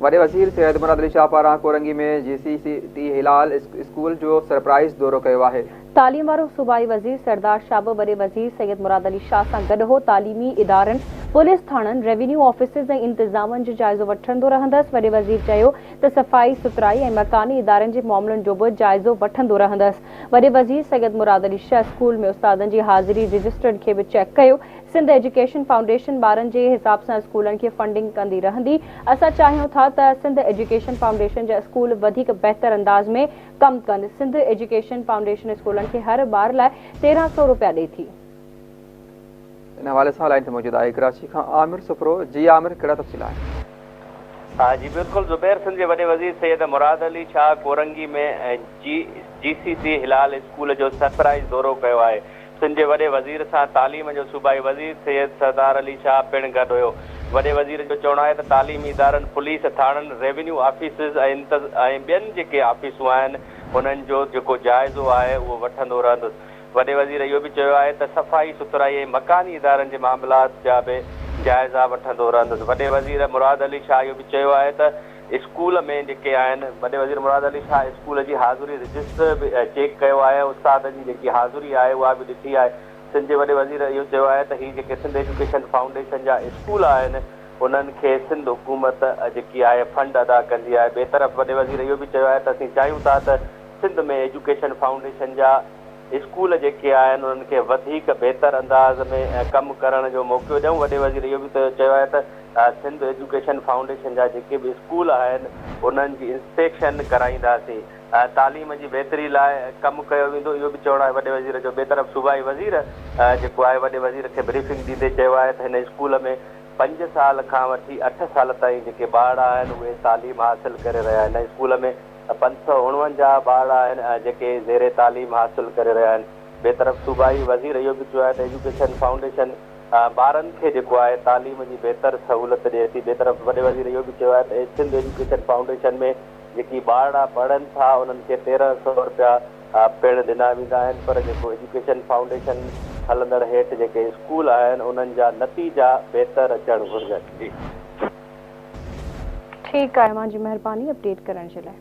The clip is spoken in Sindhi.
وڏي وزير سيد مراد علي شاهه پاران ڪورنگي ۾ جي سي سي ٽي هلال اسڪول جو سرپرائز دورو ڪيو آهي. تعليم وارو صوبائي وزير سردار شاهه به وڏي وزير سيد مراد علي شاهه سان گڏ هو. تعليمي ادارن، پوليس ٿاڻن، ريونيو آفيسز ۽ انتظامن جو جائزو وٺندو رهندس. وڏي وزير چيو ته صفائي سٿرائي ۽ مڪاني ادارن جي معاملن جو به جائزو وٺندو رهندس. وڏي وزير سيد مراد علي شاهه اسڪول ۾ استادن جي حاضري رجسٽرن کي به چيڪ ڪيو. سنڌ ايجوڪيشن فائونڊيشن ٻارن جي حساب سان اسڪولن کي فنڊنگ ڪندي رهندي. اسان چاهيون ٿا ته سنڌ ايجوڪيشن فائونڊيشن جا اسڪول وڌيڪ بهتر انداز ۾ ڪم ڪن. سنڌ ايجوڪيشن فائونڊيشن اسڪولن کي هر ٻار لاء 1300 روپيا ڏئي ٿي. ان حوالي سان لائين تي موجود آهي ڪراچي کان عامر سپرو. جي عامر، ڪهڙا تفصيل آهن؟ ها جي بلڪل زبير، سنڌ جي وڏي وزير سيد مراد علي شاهه ڪورنگي ۾ جي جي سي سي هلال اسڪول جو سرپرائز دورو ڪيو آهي. سنڌ جي وڏي وزير سان تعليم جو صوبائي وزير سيد سردار علي شاهه پڻ گڏ هيو. وڏي وزير جو چوڻ آهي ته تعليمي ادارن، پوليس ٿاڻن، ريونيو آفيسز ۽ ٻين جيڪي آفيسون آهن انهن جو جيڪو جائزو آهي اهو وٺندو رهندس. وڏي وزير اهو به چيو آهي ته صفائي سٿرائي ۽ مڪاني ادارن جي معاملات جا به جائزا وٺندو رهندس. وڏي وزير مراد علي شاهه اهو به چيو آهي ته اسڪول ۾ جيڪي آهن، وڏي وزير مراد علي شاهه اسڪول جي حاضري رجسٽر به چيڪ ڪيو آهي، استادن جي جيڪي حاضري آهي اها به ڏٺي آهي. سنڌ جي وڏي وزير اهو چيو آهي ته هي جيڪي سنڌ ايجوڪيشن فائونڊيشن جا اسڪول آهن انهن کي سنڌ حڪومت جيڪي آهي فنڊ ادا ڪندي آهي. ٻئي طرف وڏي وزير اهو به چيو آهي ته اسين چاهيون ٿا ته سنڌ ۾ ايجوڪيشن فائونڊيشن جا اسڪول جيڪي آهن انهن کي وڌيڪ بهتر انداز ۾ ڪم ڪرڻ جو موقعو ڏيون. وڏي وزير اهو به چيو آهي ته سنڌ ايجوڪيشن فائونڊيشن جا جيڪي به اسڪول آهن انهن جي انسپيڪشن ڪرائينداسين، تعليم جي بهتري لاء ڪم ڪيو ويندو، اهو به چوڻ آهي وڏي وزير جو. ٻئي طرف صوبائي وزير جيڪو آهي وڏي وزير کي بريفنگ ڏيندي چيو آهي ته هن اسڪول ۾ 5 سال کان وٺي 8 سال تائين جيڪي ٻارڙا آهن اهي تعليم حاصل ڪري رهيا آهن. هن اسڪول ۾ 549 ٻارڙا آهن جيڪي زير تعليم حاصل ڪري رهيا آهن. ٻئي طرف صوبائي وزير اهو به چيو آهي ته ايجوڪيشن فائونڊيشن ٻارن کي جيڪو آهي تعليم جي بهتر سهولت ڏئي ٿي. ٻئي طرف وڏي وزير اهو به چيو آهي ته سنڌ ايجوڪيشن فائونڊيشن ۾ جيڪي ٻارڙا پڙهن ٿا انهن کي 1300 رپيا پڻ ڏنا ويندا آهن پر جيڪو ايجوڪيشن فائونڊيشن هلندڙ هيٺ جيڪي اسڪول آهن انهن جا نتيجا بهتر اچڻ گهرجن. جي. ٺيڪ آهي اوهان جي مهرباني اپڊيٽ ڪرڻ جي لاء.